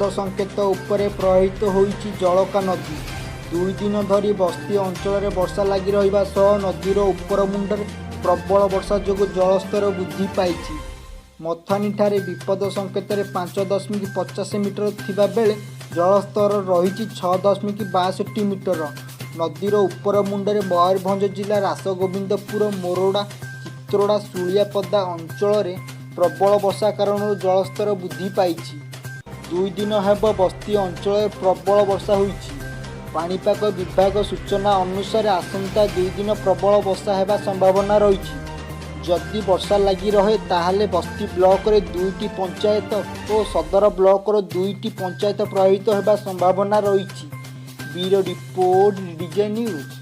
ବିପଦ ସଂକେତ ଉପରେ ପ୍ରବାହିତ ହୋଇଛି ଜଳକା ନଦୀ। 2 ଦିନ ଧରି ବସ୍ତି ଅଞ୍ଚଳରେ ବର୍ଷା ଲାଗି ରହିବା ସହ ନଦୀର ଉପର ମୁଣ୍ଡରେ ପ୍ରବଳ ବର୍ଷା ଯୋଗୁଁ ଜଳସ୍ତର ବୃଦ୍ଧି ପାଇଛି। ମଥାନୀଠାରେ ବିପଦ ସଂକେତରେ 5.50 ମିଟର ଥିବା ବେଳେ ଜଳସ୍ତର ରହିଛି 6.62 ମିଟର। ନଦୀର ଉପର ମୁଣ୍ଡରେ ମୟୂରଭଞ୍ଜ ଜିଲ୍ଲା ରାସଗୋବିନ୍ଦପୁର, ମୋରଡ଼ା, ଚିତ୍ରୋଡ଼ା, ଶୁଳିଆପଦା ଅଞ୍ଚଳରେ ପ୍ରବଳ ବର୍ଷା କାରଣରୁ ଜଳସ୍ତର ବୃଦ୍ଧି ପାଇଛି। 2 ଦିନ ହେବ ବସ୍ତି ଅଞ୍ଚଳରେ ପ୍ରବଳ ବର୍ଷା ହୋଇଛି। ପାଣିପାଗ ବିଭାଗ ସୂଚନା ଅନୁସାରେ ଆସନ୍ତା 2 ଦିନ ପ୍ରବଳ ବର୍ଷା ହେବା ସମ୍ଭାବନା ରହିଛି। ଯଦି ବର୍ଷା ଲାଗି ରହେ, ତାହେଲେ ବସ୍ତି ବ୍ଲକରେ ଦୁଇଟି ପଞ୍ଚାୟତ ଓ ସଦର ବ୍ଲକର ଦୁଇଟି ପଞ୍ଚାୟତ ପ୍ରଭାବିତ ହେବା ସମ୍ଭାବନା ରହିଛି। Bureau report, DJ news.